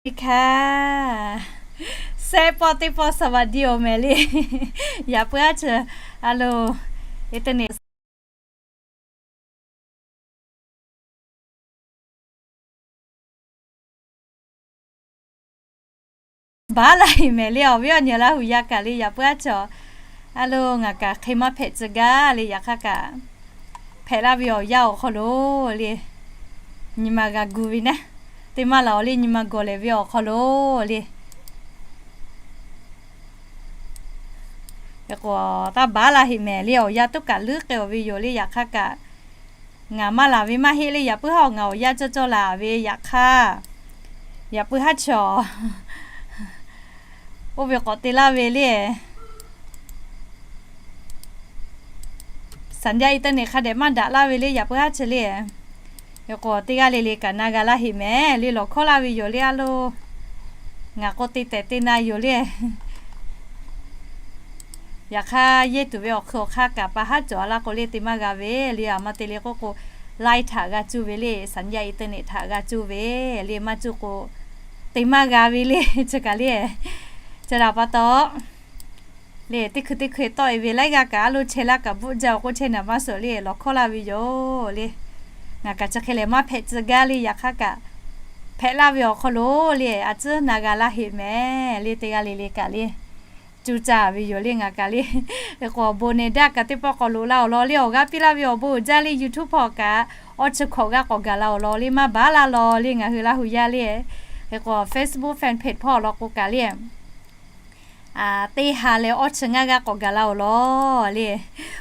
Hkaˇ, sehˉ pawˆ teˇ pawˆ สวัสดี awˬ mehˍ le. Yaꞈ puiˉ haˉ chi, a lo, internet baˉ la heꞈ mehˍ le. Awˬ viˉ awˬ nyi Laˇ huˍ yaˇ kaꞈ le, yaꞈ puiˉ haˉ chi, a lo, ngaˬ kaꞈ hk'e maˇ hpehꞈ tcuh gaˇ le. Yaꞈ hk'aˇ kaꞈ hpehꞈ laˇ ve awˬ yanˇ awˬ hk'aw lo le, nyi ma g'a gu ve naˉ, teˇ maˇ laˬ awˬ le, nyi ma gawˬ lehˬ ve awˬ hk'aw lo le, k'o, taˇ baˉ la heꞈ mehˍ le. Awˬ yanˇ tuˉ kaꞈ leuˉ k'ai awˬ ve yoˬ le. Yaꞈ hk'aˇ kaꞈ ngaˬ maˇ laˬ ve maˇ heˆ le. Yaꞈ puiˉ haˉ ngaˬ awˬ yanˇ cawˇ cawˇ laˬ ve. Yaꞈ hk'aˇ, yaꞈ puiˉ haˉ chi, oˇ ve k'awꞈ te laˇ ve le, saˍ yaˇ internet hk'a dehꞈ maˇ daꞈ laˇ ve le. Yaꞈ puiˉ haˉ chi le, k'o, teˇ g'aˇ le le kaꞈ na g'a laˇ heꞈ mehˍ le. Lawˬ hkawˇ laˇ ve yoˬ le. A lo, ngaˬ k'o te tehˬ te na yoˬ le. Yaꞈ hk'aˇ yehˇ tuˬ ve awˬ hk'eun awˬ hk'aˇ kaꞈ pa haˉ cawˬ a laˇ k'o le, te maˇ g'a ve le. A ma te le k'oˆ k'o, line htaꞈ g'a cuˇ ve le, saˍ yaˇ internet htaꞈ g'a cuˇ ve le. Maˇ cuˇ k'o, te maˇ g'a ve le. Chi kaꞈ le, chi htaꞈ pa taw le, teˇ hkui teˇ hkui tawˆ e ve laiˉ g'aˇ kaꞈ a lo chehˇ laˇ kaꞈ bvuhˆ jaˇ awˬ k'oˆ chehˇ naˍ maˇ suhˍ le, lawˬ hkawˇ laˇ ve yoˬ le. Ngaˬ kaꞈ chi hk'e lehˬ maˇ hpehꞈ tcuh gaˇ le. Yaꞈ hk'aˇ kaꞈ hpehꞈ laˇ ve awˬ hk'aw lo le, a tcuhˉ na g'a laˇ heꞈ mehˍ le. Teˇ g'aˇ le le kaꞈ le, cuˇ caˇ ve yoˬ le. Ngaˬ kaꞈ le, k'o, awˬ bon ne daˇ kaꞈ teˇ pawˆ k'awꞈ loꞈ la awˬ lawn le, awˬ g'aˇ piˇ laˇ ve awˬ bon uiˍ jaˇ le. YouTube hpawˇ kaꞈ awˇ chi hkawꞈ g'aˇ k'awꞈ gaˬ la awˬ lawn le, maˇ baˉ laˇ law le. Ngaˬ hui Laˇ huˍ yaˇ le, k'o, Facebook fan page hpawˇ awˬ lawn k'o kaꞈ le, teˇ ha leh awˇ chi ngaˇ g'aˇ k'awꞈ gaˬ la awˬ lawn le.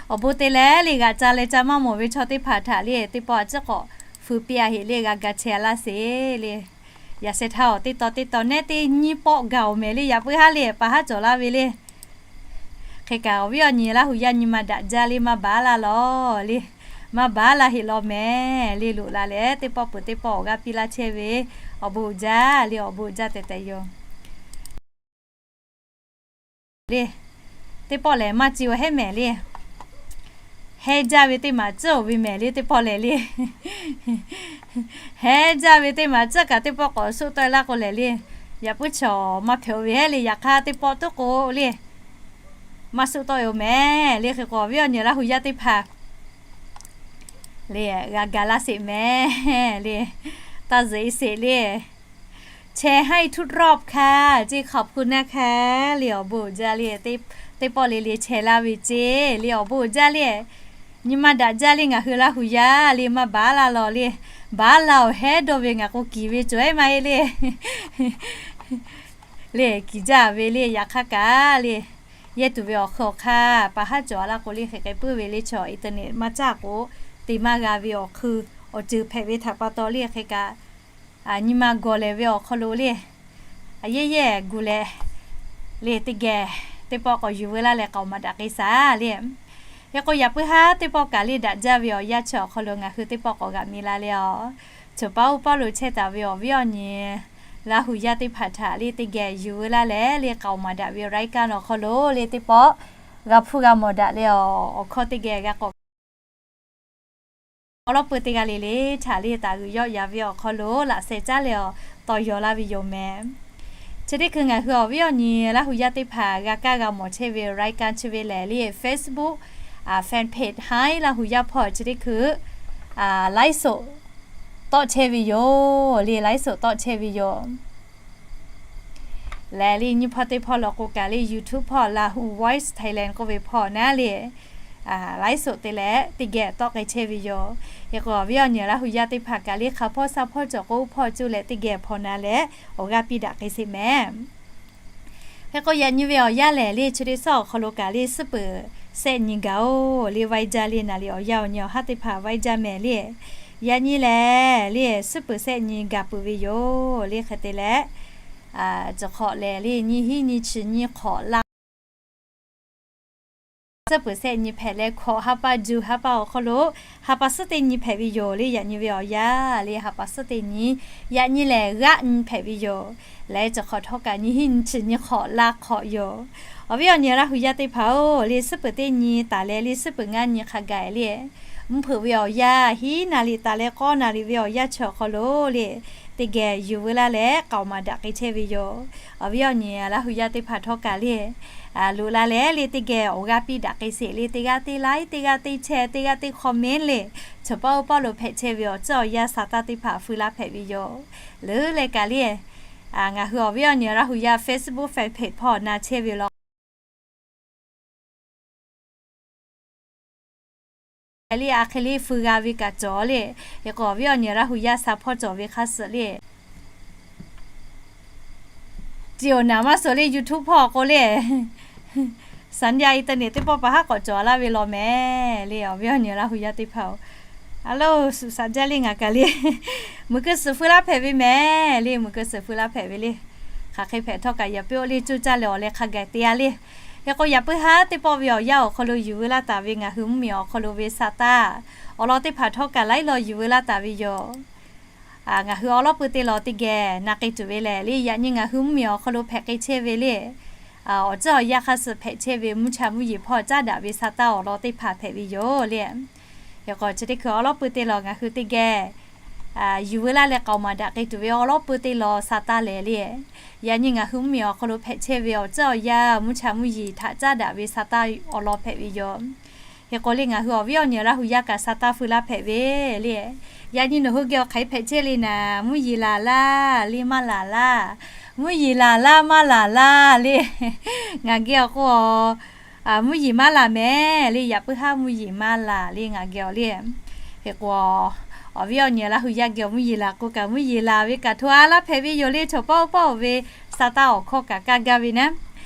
Awˬ bon te leh le, g'aꞈ ca leh ca maˇ mawˬ ve chaw teˇ hpaˍ htaꞈ le, teˇ pawˆ a ciˉ k'awꞈ feu piˇ a heꞈ le, g'a ga chehˇ a laˇ sheˍ le. Yaꞈ sheh htaˇ awˬ teˇ taw teˇ taw nehˉ teˇ nyiˇ pawˆ gaˬ awˬ mehˍ le. Yaꞈ puiˉ haˉ le, pa haˉ cawˬ laˇ ve le. Hk'e kaꞈ awˬ viˉ awˬ nyi Laˇ huˍ yaˇ nyi ma daꞈ jaˇ le, maˇ baˉ laˇ law le. Maˇ baˉ laˇ heꞈ law mehˍ le. Loꞈ la leh teˇ pawˆ peuˬ teˇ pawˆ awˬ g'aˇ piˇ laˇ chehˇ ve awˬ bon uiˍ jaˇ le, awˬ bon uiˍ jaˇ tehꞈ tehꞈ yoˬ le. Teˇ pawˆ lehˬ maˇ ci awˬ hehˉ mehˍ le. Hehˉ jaˇ ve teˇ maˬ tcuhˉ awˬ ve mehˍ le. Teˇ pawˆ lehˬ le, hehˉ jaˇ ve teˇ maˬ tcuhˉ kaꞈ teˇ pawˆ k'awꞈ suˆ tawˆ e laˇ k'o lehˬ le, yaꞈ puiˉ chaw maˇ hpehꞈ oˬ ve hehˉ le. Yaꞈ hk'aˇ teˇ pawˆ tuˉ k'o le, maˇ suˆ tawˆ e oˬ mehˍ le. Hk'e k'o awˬ viˉ awˬ nyi Laˇ huˍ yaˇ teˇ hpaˍ le, g'a ga laˇ sheˍ mehˍ le. Taˇ zuhꞈ e sheˍ le. แชร์ให้ทุกรอบค่ะ เจ๊ขอบคุณนะคะ le, awˬ bon uiˍ jaˇ le. Teˇ pawˆ le le แชร์ laˇ ve ceˇ le, awˬ bon uiˍ jaˇ le. Nyi ma daꞈ jaˇ le, ngaˬ hui Laˇ huˍ yaˇ le, maˇ baˉ laˇ law le. Baˉ la awˬ hehˉ dawˇ ve ngaˬ k'o kiˍ ve cawˬ ehˉ maˇ heˆ le. Le, kiˍ jaˇ ve le. Yaꞈ hk'aˇ kaꞈ le, yehˇ tuˬ ve awˬ hk'eun awˬ hk'aˇ pa haˉ cawˬ a laˇ k'o le, hk'e k'ai puiˉ ve le. Chaw internet maˇ caˇ k'o, te maˇ g'a ve awˬ hk'eun awˬ ceuˬ hpehꞈ ve htaꞈ pa taw le, hk'e kaꞈ nyi ma gawˬ lehˬ ve awˬ hk'aw lo le, a yehˇ yehˇ gu leh le, teˇ geh teˇ pawˆ k'awꞈ yuˬ veu laˇ leh k'aoˍ maˍ daꞈ k'ai shaˍ le. Hk'e k'o yaꞈ puiˉ haˉ teˇ pawˆ kaꞈ le, daꞈ jaˇ ve awˬ yanˇ chi awˬ hk'aw lo ngaˬ hui teˇ pawˆ k'awꞈ g'aꞈ mi la le. Aˬ, cawˬ paˉ oˇ paˉ lo chehˇ taˍ ve awˬ viˉ awˬ nyi Laˇ huˍ yaˇ teˇ hpaˍ htaꞈ le, teˇ geh yuˬ veu laˇ leh le, k'aoˍ maˍ daꞈ ve รายการ awˬ hk'aw lo le, teˇ pawˆ g'a hpuˇ g'a mawˬ daꞈ le. Aˬ, awˬ hkawˇ teˇ geh g'a k'awꞈ awˬ lawn peuˬ teˇ g'aˇ le le htaꞈ le, taˍ g'uiˬ yawˆ yaˍ ve awˬ hk'aw lo laꞈ sheh caˉ leh awˬ tawˇ yaw laˇ ve yoˬ mehˍ. Chi teˇ hkui ngaˬ hui awˬ viˉ awˬ nyi Laˇ huˍ yaˇ teˇ hpaˍ g'a kaˇ g'a mawˬ chehˇ ve รายการ chi ve lehˬ le, Facebook fan page Hi Laˇ huˍ yaˇ hpawˇ chi teˇ hkui ไลฟ์สด tawˆ chehˇ ve yoˬ le, ไลฟ์สด tawˆ chehˇ ve yoˬ. Lehˬ le, nyiˇ hpawˇ teˇ hpawˇ law k'o kaꞈ le, YouTube hpawˇ Lahu Voice Thailand k'oˆ ve hpawˇ naˉ le, ไลฟ์สด te leh teˇ geh tawˆ k'ai chehˇ ve yoˬ. Hk'e k'o awˬ viˉ awˬ nyi Laˇ huˍ yaˇ teˇ hpaˍ kaꞈ le, hk'a hpawˇ sha hpawˇ cawˬ k'o, oˇ hpawˇ cuˇ leh teˇ geh hpaw na leh awˬ g'aˇ piˇ daꞈ k'ai sheˍ mehˍ. Hk'e k'o yaꞈ nyi ve awˬ yanˇ lehˬ le, chi teˇ suhˉ awˬ hk'aw lo kaꞈ le, suhˉ peuˍ sehˆ nyi gaˬ oˬ le, vaiˇ jaˇ le. Naˍ riˍ awˬ yanˇ awˬ nyi awˬ haˉ teˇ hpaˍ vaiˇ jaˇ mehˍ le. Yaꞈ nyi lehˬ le, suhˉ peuˍ sehˆ nyi gaˬ peuˬ ve yoˬ le. Hk'e te leh, cawˬ hk'awꞈ lehˬ le, nyiˇ hinˉ nyiˇ chi nyiˇ hk'awꞈ laˇ suhˉ peuˍ sehˆ nyi hpehꞈ leh, hkawꞈ ha pa juˬ ha pa awˬ hk'aw lo ha pa suhˉ teˇ nyi hpehꞈ ve yoˬ le. Yaꞈ nyi ve awˬ yanˇ le, ha pa suhˉ teˇ nyi, yaꞈ nyi lehˬ g'aˆ nyi hpehꞈ ve yoˬ. Leh cawˬ hk'awꞈ htawˇ kaꞈ nyiˇ hinˉ nyiˇ chi nyiˇ hk'awꞈ laˇ hk'awꞈ yoˬ. Awˬ viˉ awˬ nyi Laˇ huˍ yaˇ teˇ hpaˍ oˬ le, suhˉ peuˍ teˇ nyi taˍ leh le, suhˉ peuˍ ngaˇ nyi hk'a gaˬ le, mvuhˇ hpeuꞈ ve awˬ yanˇ hiˉ naˍ riˍ taˍ leh k'awˇ naˍ riˍ ve awˬ yanˇ chi awˬ hk'aw lo le, teˇ geh yuˬ veu laˇ leh k'aoˍ maˍ daꞈ k'ai chehˇ ve yoˬ. Awˬ viˉ awˬ nyi Laˇ hu yaˇ teˇ hpaˍ htawˇ kaꞈ le, loꞈ la leh le teˇ geh awˬ g'aˇ piˇ daꞈ k'ai sheˍ le, teˇ g'aˇ teˇ like, teˇ g'aˇ teˇ share, teˇ g'aˇ teˇ comment le, chaw paˆ oˇ paˆ lo hpehꞈ chehˇ ve awˬ tcuhˉ awˬ yanˇ sa taˇ teˇ hpaˍ feu laˇ hpehꞈ ve yoˬ. Leuˉ leh kaꞈ le, ngaˬ hui awˬ viˉ awˬ nyi Laˇ hu yaˇ Facebook fan page hpawˇ na chehˇ ve law le, a hk'e le feu g'a ve kaꞈ cawˬ le. Hk'e k'o awˬ viˉ awˬ nyi Laˇ hu yaˇ sa hpawˇ cawˬ ve hk'a suhˍ le, ceˬ awˬ naˍ maˇ suhˍ le, YouTube hpawˇ k'o le, saˍ yaˇ internet teˇ pawˆ pa haˉ k'awꞈ cawˬ laˇ ve law mehˍ le. Awˬ viˉ awˬ nyi Laˇ hu yaˇ teˇ hpaˍ-oˬ, a lo, suhˍ saˍ jaˇ le ngaˬ kaꞈ le, muiˬ keu suhˍ feu laˇ hpehꞈ ve mehˍ le, muiˬ keu suhˍ feu laˇ hpehꞈ ve le. Hk'aˬ hk'e hpehꞈ htawˇ kaꞈ yaꞈ piˇ-oˆ le, coˇ caˇ leh awˬ leh hk'a gaˬ te-a le. Hk'e k'o yaꞈ puiˉ haˉ teˇ pawˆ ve awˬ yanˇ awˬ hk'aw lo yuˬ veu laˇ taˍ ve ngaˬ hui mvuhˇmiˬ awˬ hk'aw lo ve sa taˇ awˬ lawn teˇ hpaˍ htawˇ kaꞈ laiˉ law yuˬ veu laˇ taˍ ve yoˬ. Ngaˬ hui awˉ lawˉ pui teˇ law teˇ geh na k'ai tuˬ ve lehˬ le, yaꞈ nyi ngaˬ hui mvuhˇmiˬ awˬ hk'aw lo hpehꞈ k'ai chehˇ ve le, awˬ tcuhˉ awˬ yanˇ hk'a suhˍ hpehꞈ chehˇ ve mvuhˇ cha mvuhˇ yeˬ hpawˇ caˉ daꞈ ve sa taˇ awˬ lawn teˇ hpaˍ hpehꞈ ve yoˬ le. Hk'e k'o chi teˇ hkui awˉ lawˉ pui teˇ law ngaˬ hui teˇ geh yuˬ veu laˇ leh k'aoˍ maˍ daꞈ k'ai tuˬ ve awˉ lawˉ pui teˇ law sa taˇ lehˬ le, yaꞈ nyi ngaˬ hui mvuhˇmiˬ awˬ hk'aw lo hpehꞈ chehˇ ve awˬ tcuhˉ awˬ yanˇ mvuhˇ cha mvuhˇ yeˬ htaꞈ caˉ daꞈ ve sa taˇ awˬ lawn hpehꞈ ve yoˬ. Hk'e k'o le ngaˬ hui awˬ viˉ awˬ nyi Laˇ hu yaˇ kaꞈ sa taˇ feu laˇ hpehꞈ ve le. Yaꞈ nyi nawˬ hui geh awˬ hk'aˬ hk'e hpehꞈ chehˇ le naˍ, mvuhˇ yeˬ laˬ laˇ le maˇ laˬ laˇ, mvuhˇ yeˬ laˬ laˇ maˇ laˬ laˇ le. Ngaˬ geh awˬ k'o mvuhˇ yeˬ maˇ laˬ mehˍ le, yaꞈ puiˉ haˉ mvuhˇ yeˬ maˇ laˬ le ngaˬ geh awˬ le. Hk'e k'o awˬ viˉ awˬ nyi Laˇ hu yaˇ geh awˬ mvuhˇ yeˬ laˬ k'o kaꞈ mvuhˇ yeˬ laˬ ve kaꞈ hto a laˇ hpehꞈ ve yoˬ le, chaw paˆ oˇ paˆ-oˬ ve sa taˇ awˬ hkawˇ kaꞈ kaˇ gaˇ ve naˉ.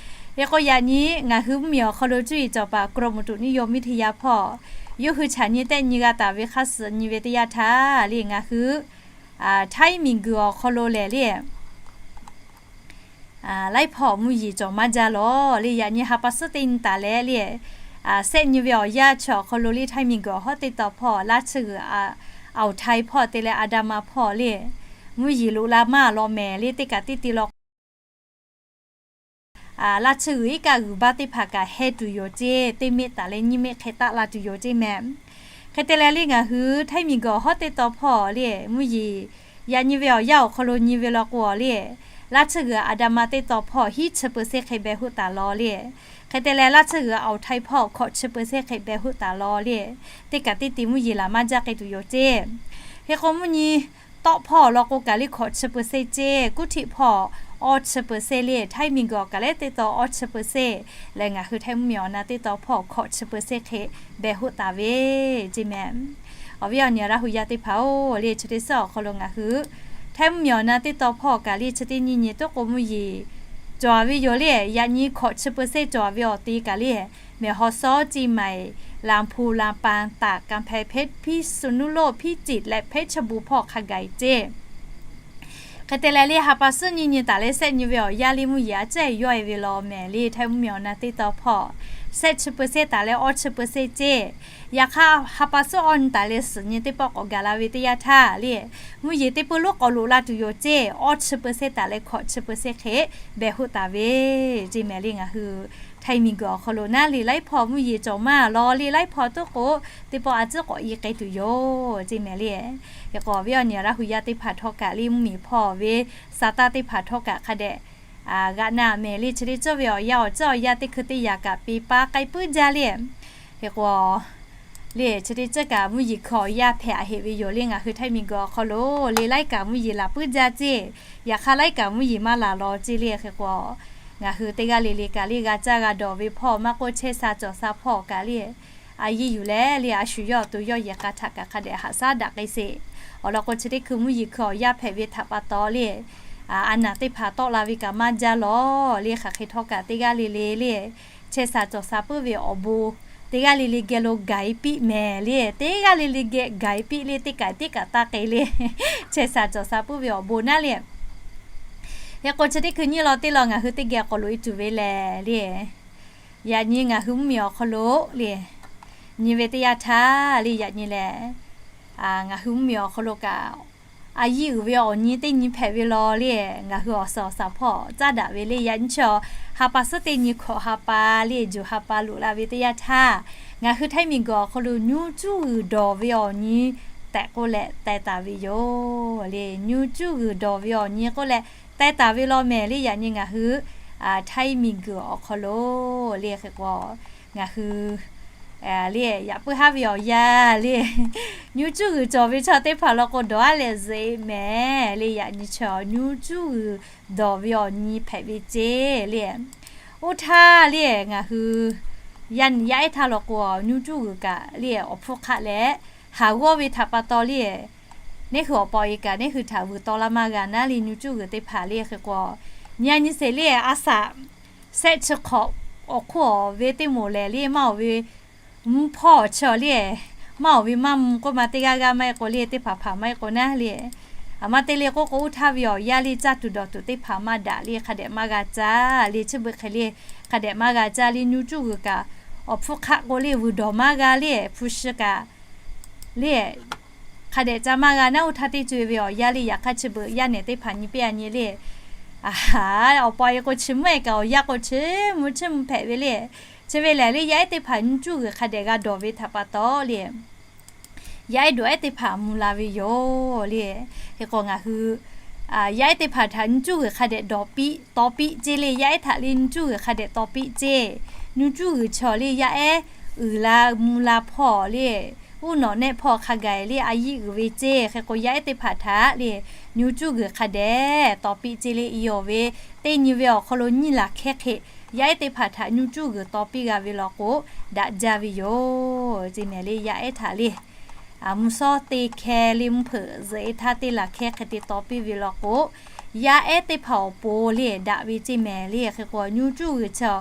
Hk'e k'o yaꞈ nyi ngaˬ hui mvuhˇmiˬ awˬ hk'aw lo cuˇ yiˍ cawˬ paˍ กรมอุตุนิยมวิทยา hpawˇ yawˇ hui chaꞈ nyi tehˆ nyi g'a taˍ ve hk'a suhˍ nyi ve teˇ yanˇ htaˇ le ngaˬ hui Htaiˇ miˬguiˬ awˬ hk'aw lo lehˬ le, laiˉ hpawˇ mvuhˇ yeˬ cawˬ maˇ jaˇ lawˬ le. Yaꞈ nyi ha pa suhˉ teˇ nyi taˍ leh le, sehˆ nyi ve awˬ yanˇ chi awˬ hk'aw lo le Htaiˇ miˬguiˬ awˬ hawˉ teˇ taw hpawˇ Laˇ tsuhˇ g'uiˬ Awˬ htaiˍ hpawˇ te leh Aˍdanˍ ma hpawˇ le, mvuhˇ yeˬ loꞈ la maˇ lawˬ mehˍ le. Teˇ kaꞈ teˇ te law k'o Laˇ tsuhˇ g'uiˬ iˉ kaˆ g'uiˬ baˆ teˇ hpaˍ kaꞈ heh tuˬ yoˬ ceˇ, teˇ meˆ taˍ leh nyiˇ meˆ hk'e taˆ la tuˬ yoˬ ceˇ mehˍ. Hk'e te leh le ngaˬ hui Htaiˇ miˬguiˬ awˬ hawˉ teˇ taw hpawˇ le mvuhˇ yeˬ, yaꞈ nyi ve awˬ yanˇ awˬ hk'aw lo nyi ve law k'o le, Laˇ tsuhˇ g'uiˬ Aˍdanˍ ma teˇ taw hpawˇ hiˉ chi เปอร์เซ็นต์ hk'e beh hoˆ taˍ lawˬ le. Hk'e te leh Laˇ tsuhˇ g'uiˬ Awˬ htaiˍ hpawˇ hkawꞈ chi เปอร์เซ็นต์ hk'e beh hoˆ taˍ lawˬ le. Teˇ kaꞈ teˇ te mvuhˇ yeˬ laˬ maˇ jaˇ k'ai tuˬ yoˬ ceˇ. Hk'e k'o mvuhˇ nyi tawˆ hpawˇ law k'o kaꞈ le hkawꞈ chi เปอร์เซ็นต์ ceˇ, kuˉ htiˆ hpawˇ awˇ chi เปอร์เซ็นต์ le, Htaiˇ miˬguiˬ awˬ kaꞈ lehˉ teˇ taw awˇ chi เปอร์เซ็นต์ leh ngaˬ hui Htaiˇ mvuhˇmiˬ awˬ na teˇ taw hpawˇ hkawꞈ chi เปอร์เซ็นต์ hk'e beh hoˆ taˍ ve ceˇ mehˍ. Awˬ viˉ awˬ nyi Laˇ hu yaˇ teˇ hpaˍ-oˬ le, chi teˇ suhˉ awˬ hk'aw lo ngaˬ hui Htaiˇ mvuhˇmiˬ awˬ na teˇ taw hpawˇ kaꞈ le chi teˇ nyi nyi tuˉ k'o mvuhˇ yeˬ cawˬ ve yoˬ le. Yaꞈ nyi hkawꞈ chi เปอร์เซ็นต์ cawˬ ve awˬ te kaꞈ le, Mehˍ haw sawˉ, Ciˇ maiˍ, Laˍ hpu, Laˍ paˍ, Taˍ, Kanˍ hpehˍ, Hpeˇ hpiˇ, Suˍ nuˇ loˆ, Hpiˇ ciˍ leh Hpeˇ chi bu hpawˇ hk'a gaˬ ceˇ. Hk'e te leh le ha pa suhˉ nyi nyi taˍ leh sehˆ nyi ve awˬ yanˇ le mvuhˇ yeˬ a ciˉ yawˇ e ve law mehˍ le. Htaiˇ mvuhˇmiˬ awˬ na teˇ taw hpawˇ sehˆ chi เปอร์เซ็นต์ taˍ leh awˇ chi เปอร์เซ็นต์ ceˇ. Yaꞈ hk'aˇ ha pa suhˉ awˇ nyi taˍ leh suhˍ nyi teˇ pawˆ k'awꞈ gaˬ la ve teˇ yanˇ htaˇ le, mvuhˇ yeˬ teˇ peuˬ lonˉ k'awꞈ loꞈ la tuˬ yoˬ ceˇ, awˇ chi เปอร์เซ็นต์ taˍ leh hkawꞈ chi เปอร์เซ็นต์ hk'e beh hoˆ taˍ ve ceˇ mehˍ le. Ngaˬ hui Htaiˇ miˬguiˬ awˬ hk'aw lo naˉ le laiˉ hpawˇ mvuhˇ yeˬ cawˬ maˇ lawˬ le, laiˉ hpawˇ tuˉ k'o teˇ pawˆ a ciˉ k'awꞈ i k'ai tuˬ yoˬ ceˇ mehˍ le. Hk'e k'o awˬ viˉ awˬ nyi Laˇ hu yaˇ teˇ hpaˍ htawˇ kaꞈ le mvuhˇmiˬ hpawˇ ve sa taˇ teˇ hpaˍ htawˇ kaꞈ hk'a dehꞈ g'aꞈ na mehˍ le. Chi teˇ ceuˬ ve awˬ yanˇ awˬ ceuˬ awˬ yanˇ teˇ hkui teˇ yaꞈ kaꞈ peˇ paˇ k'ai puiˉ jaˇ le. Hk'e k'o le chi teˇ ceuˬ kaꞈ mvuhˇ yeˬ hkui awˬ yanˇ hpehꞈ a heꞈ ve yoˬ le. Ngaˬ hui Htaiˇ miˬguiˬ awˬ hk'aw lo le laiˉ kaꞈ mvuhˇ yeˬ laˬ puiˉ jaˇ ceˇ. Yaꞈ hk'aˇ laiˉ kaꞈ mvuhˇ yeˬ maˇ laˬ lawˬ ceˇ le. Hk'e k'o ngaˬ hui teˇ g'aˇ le le kaꞈ le g'a caˇ g'a dawˬ ve hpawˇ maˇ k'oˆ chehˇ sha cawˬ sha hpawˇ kaꞈ le a yiˇ yuˬ leh le a shu yawˇ awˬ to yawˇ yehˬ k'a htaꞈ kaꞈ hk'a dehꞈ haꞈ shaˉ daꞈ k'ai sheˍ. Awˬ lawn k'o chi teˇ hkui mvuhˇ yeˬ hkui awˬ yanˇ hpehꞈ ve htaꞈ pa taw le a naˍ teˇ hpaˍ tawˆ la ve kaꞈ maˇ jaˇ lawˬ le. Hk'aˬ hk'e htawˇ kaꞈ teˇ g'aˇ le le le chehˇ sha cawˬ sha puiˉ ve awˬ bon teˇ g'aˇ le le geh lo gaˬ e piˇ mehˍ le. Teˇ g'aˇ le le geh gaˬ e piˇ le, teˇ kaꞈ teˇ kaꞈ taˇ k'ai le. Chehˇ sha cawˬ sha puiˉ ve awˬ bon naˉ le. Hk'e k'o chi teˇ hkui nyiˇ law teˇ law ngaˬ hui teˇ geh k'awꞈ loꞈ e tuˬ ve lehˬ le, yaꞈ nyi ngaˬ hui mvuhˇmiˬ awˬ hk'aw lo le nyi ve teˇ yanˇ htaˇ le yaꞈ nyi lehˬ ngaˬ hui mvuhˇmiˬ awˬ hk'aw lo kaꞈ a yiˇ uiˍ ve awˬ nyi teˇ nyi hpehꞈ ve law le. Ngaˬ hui awˬ suhˍ awˬ suhˍ hpawˇ caˉ daꞈ ve le. Yaꞈ nyi chi ha pa suhˉ teˇ nyi hkawꞈ ha pa le juˬ ha pa loꞈ la ve teˇ yanˇ htaˇ, ngaˬ hui Htaiˇ miˬguiˬ awˬ hk'aw lo nyi cuˇ uiˍ dawˬ ve awˬ nyi tehꞈ k'oˆ leh teh taˍ ve yoˬ le. Nyu cuˇ g'uiˬ dawˬ ve awˬ nyi k'oˆ leh teh taˍ ve law mehˍ le. Yaꞈ nyi ngaˬ hui htaiˇ miˬguiˬ awˬ hk'aw lo le hk'e k'o, ngaˬ hui le yaꞈ puiˉ haˉ ve awˬ yanˇ le, nyu cuˇ g'uiˬ cawˬ ve chaw teˇ hpaˍ law k'o dawˬ aˉ leh zuhꞈ e mehˍ le. Yaꞈ nyi chaw nyu cuˇ g'uiˬ dawˬ ve awˬ nyi hpehꞈ ve ceˇ le. Oˇ htaˇ le ngaˬ hui yaˇ ehˉ htaˇ law k'o, nyu cuˇ g'uiˬ kaꞈ le awˬ hpfuhˇ hk'aˆ leh haˍ g'awˇ ve htaꞈ pa taw le, neˇ hui awˬ pa awˬ e kaꞈ neˇ hui htaꞈ vuiˬ taw laˇ maˇ g'a naˉ le. Nyu cuˇ g'uiˬ teˇ hpaˍ le hk'e k'o, nyi a nyi sheˍ le a shaꞈ shehˆ chi hk'awꞈ awˬ hk'oˆ awˬ ve teˇ moˍ lehˬ le maˇ oˬ ve mvuhˇ hpawˇ chi awˬ le, maˇ oˬ ve maˇ mvuh k'oˆ ma teˇ g'aˇ g'aˇ maˇ heˆ k'o le, teˇ hpaˍ hpaˍ maˇ heˆ k'o naˉ le. Aˬ ma te le k'oˆ k'o, oˇ htaˇ ve awˬ yanˇ le caˇ tuˬ dawˬ tuˬ teˇ hpaˍ maˇ daꞈ le, hk'a dehꞈ maˇ g'a caˇ le. Chi beuꞈ hk'e le hk'a dehꞈ maˇ g'a caˇ le. Nyu cuˇ g'uiˬ kaꞈ awˬ hpfuhˇ hk'aˆ k'o le vuiˬ dawˬ maˇ g'a le, hpu shi kaꞈ le hk'a dehꞈ ca maˇ g'a naˉ. Oˇ htaˇ teˇ co e ve awˬ yanˇ le yaꞈ hk'aˇ chi beuꞈ yaˇ nehˬ teˇ hpaˍ nyi piˇ a nyi le, a, awˬ pa awˬ e k'o chi mvuhˇ e kaꞈ awˬ yanˇ k'o chi mvuh chiˇ mvuh hpehꞈ ve le. Chi ve lehˬ le yaˇ ehˉ teˇ hpaˍ nyu cuˇ g'uiˬ hk'a dehꞈ g'a dawˬ ve htaꞈ pa taw le, yaˇ ehˉ dawˬ ehˉ teˇ hpaˍ mvuh la ve yoˬ le. Hk'e k'o ngaˬ hui yaˇ ehˉ teˇ hpaˍ htaꞈ nyu cuˇ g'uiˬ hk'a dehꞈ dawˬ piˇ taw piˇ ceˇ le. Yaˇ ehˉ htaꞈ le nyu cuˇ g'uiˬ hk'a dehꞈ taw piˇ ceˇ. Nyu cuˇ g'uiˬ chaw le yaˇ ehˉ uiˍ la mvuh la hpawˇ le, uˉ nawꞈ nehˆ hpawˇ hk'a gaˬ le a yiˆ uiˍ ve ceˇ. Hk'e k'o yaˇ ehˉ teˇ hpaˍ htaꞈ le nyu cuˇ g'uiˬ hk'a dehꞈ taw piˇ ceˇ le. I awˬ ve teˇ nyi ve awˬ hk'aw lo nyiˇ laˬ hkehˉ hk'e yaˇ ehˉ teˇ hpaˍ htaꞈ nyu cuˇ g'uiˬ taw piˇ g'a ve law k'o, daꞈ jaˇ ve yoˬ ceˇ mehˍ le. Yaˇ ehˉ htaꞈ le mvuhˇ shawˉ teˇ hkeh le mvuhˇ hpeuꞈ zuhꞈ e htaˇ teˇ laˬ hkehˉ hk'e te taw piˇ ve law k'o, yaˇ ehˉ teˇ hpaˍ awˬ pon le daꞈ ve ceˇ mehˍ le. Hk'e k'o nyu cuˇ g'uiˬ chi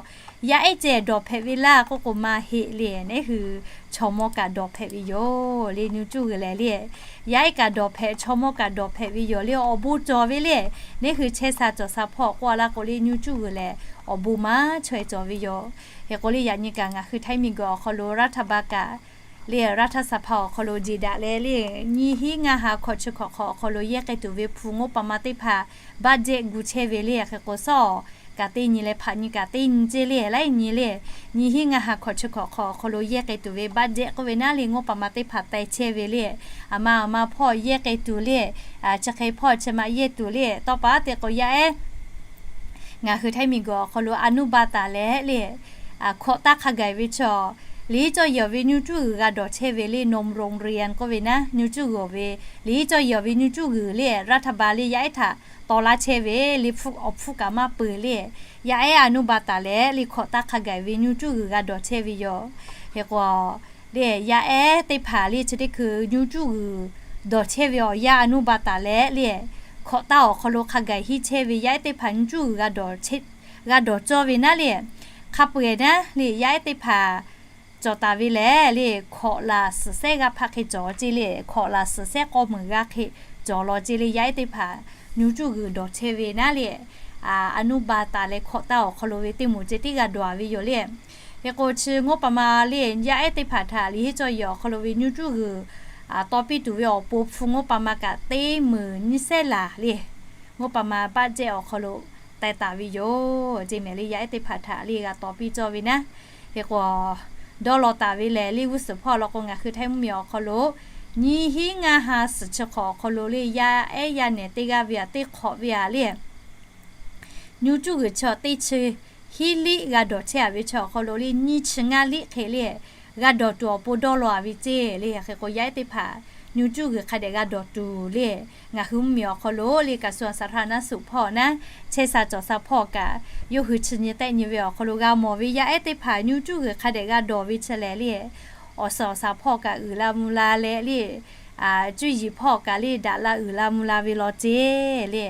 yaˇ ehˉ ceh dawˬ hpehꞈ ve laˇ k'oˆ k'o maˇ heˆ le. Neˇ hui chaw mawˇ kaꞈ dawˬ hpehꞈ ve yoˬ le. Nyu cuˇ g'uiˬ lehˬ le yaˇ ehˉ kaꞈ dawˬ hpehꞈ, chaw mawˇ kaꞈ dawˬ hpehꞈ ve yoˬ le. Awˬ bon cawˬ ve le. Neˇ hui chehˇ sha cawˬ sha hpawˇ k'oˆ a laˇ k'o le nyu cuˇ g'uiˬ lehˬ awˬ bon maˇ chaweh cawˬ ve yoˬ. Hk'e k'o le yaꞈ nyi kaꞈ ngaˬ hui htaiˇ miˬguiˬ awˬ hk'aw lo รัฐบาล kaꞈ le รัฐสภา awˬ hk'aw lo jeˬ daꞈ leh le nyiˇ hinˉ ngaˇ ha hkawꞈ chi hkawꞈ hk'awꞈ awˬ hk'aw lo yehˇ k'ai tuˬ ve hpu งบประมาณ teˇ hpaˍ budget gu chehˇ ve le. Hk'e k'o sawˉ kaꞈ teˇ nyi leh hpaꞈ nyi kaꞈ teˇ nyi ceˇ le laiˉ nyi le, nyiˇ hinˉ ngaˇ ha hkawꞈ chi hkawꞈ hk'awꞈ awˬ hk'aw lo yehˇ k'ai tuˬ ve budget k'oˆ ve naˉ le งบประมาณ teˇ hpaˍ teh chehˇ ve le. Aˬ ma aˬ ma hpawˇ yehˇ k'ai tuˬ le, chi hk'e hpawˇ chi ma yehˇ tuˬ le. Tawˇ pa te k'o yaˇ ehˉ ngaˬ hui htaiˇ miˬguiˬ awˬ hk'aw lo อนุบาล taˍ leh le hkawꞈ taˇ hk'a gaˬ ve chaw liꞈ hiˉ cawˇ yehˬ ve nyu cuˇ g'uiˬ g'a dawˬ chehˇ ve le นมโรงเรียน k'oˆ ve naˉ nyu cuˇ g'uiˬ ve liꞈ hiˉ cawˇ yehˬ ve nyu cuˇ g'uiˬ le รัฐบาล le yaˇ ehˉ htaꞈ taw laˇ chehˇ ve le hpu awˬ hpfuhˇ kaꞈ maˇ peuˬ le. Yaˇ ehˉ อนุบาล taˍ leh le hkawꞈ taˇ hk'a gaˬ ve nyu cuˇ g'uiˬ g'a dawˬ chehˇ ve yoˬ. Hk'e k'o le yaˇ ehˉ teˇ hpaˍ le chi teˇ hkui nyu cuˇ g'uiˬ dawˬ chehˇ ve awˬ yanˇ อนุบาล taˍ leh le hkawꞈ taˇ awˬ hk'aw lo hk'a gaˬ hiˉ chehˇ ve yaˇ ehˉ teˇ hpaˍ nyu cuˇ g'uiˬ g'a dawˬ chehˇ g'a dawˬ cawˇ ve naˉ le, hk'a peu eˬ naˉ le yaˇ ehˉ teˇ hpaˍ cawˬ taˍ ve lehˬ le hkawꞈ laˬ suhˍ sehˉ g'aˇ hpaˆ hk'e cawˬ ceˇ le. Hkawꞈ laˬ suhˍ sehˉ k'awˇ meunˍ g'aˇ hk'e cawˬ law ceˇ le yaˇ ehˉ teˇ hpaˍ nyu cuˇ g'uiˬ dawˬ chehˇ ve naˉ le อนุบาล taˍ leh hkawꞈ taˇ awˬ hk'aw lo ve teˇ moˍ ceh tiˉ g'a dawˬ ve yoˬ le. Hk'e k'o chi งบประมาณ le yaˇ ehˉ teˇ hpaˍ htaꞈ liꞈ hiˉ cawˇ yehˬ awˬ hk'aw lo ve nyu cuˇ g'uiˬ taw piˇ tuˬ ve awˬ pon hpu งบประมาณ kaꞈ teˇ meunˍ nyiˇ sehˉ laˬ le งบประมาณ budget awˬ hk'aw lo teh taˍ ve yoˬ ceˇ mehˍ le yaˇ ehˉ teˇ hpaˍ htaꞈ le g'a taw piˇ cawˇ ve naˉ. Hk'e k'o dawˇ law taˍ ve lehˬ le g'uˇ suhˍ hpawˇ law k'o ngaˬ hui htaiˇ mvuhˇmiˬ awˬ hk'aw lo nyiˇ hinˉ ngaˇ ha suhˍ chi hk'awꞈ awˬ hk'aw lo le yaˇ ehˉ yaˇ nehˬ teˇ g'aˇ ve aꞈ teˇ hk'awꞈ ve aꞈ le nyu cuˇ g'uiˬ chi teˇ chi hiˉ liˆ g'a dawˬ chehˇ a ve chi awˬ hk'aw lo le nyiˇ chi ngaˇ liˆ hk'e le g'a dawˬ tuˬ awˬ pon dawˇ law a ve ceˇ le. Hk'e k'o yaˇ ehˉ teˇ hpaˍ nyu cuˇ g'uiˬ hk'a dehꞈ g'a dawˬ tuˬ le ngaˬ hui mvuhˇmiˬ awˬ hk'aw lo le กระทรวงสาธารณสุข hpawˇ naˉ chehˇ sha cawˬ sha hpawˇ kaꞈ yawˇ hui chi nyi tehˆ nyi ve awˬ hk'aw lo g'a mawˬ ve yaˇ ehˉ teˇ hpaˍ nyu cuˇ g'uiˬ hk'a dehꞈ g'a dawˬ ve chi lehˬ le awˬ suhˍ awˬ shaˍ hpawˇ kaꞈ uiˍ la mvuh la leh le cuˇ yiˍ hpawˇ kaꞈ le daꞈ la uiˍ la mvuh la ve law ceˇ le.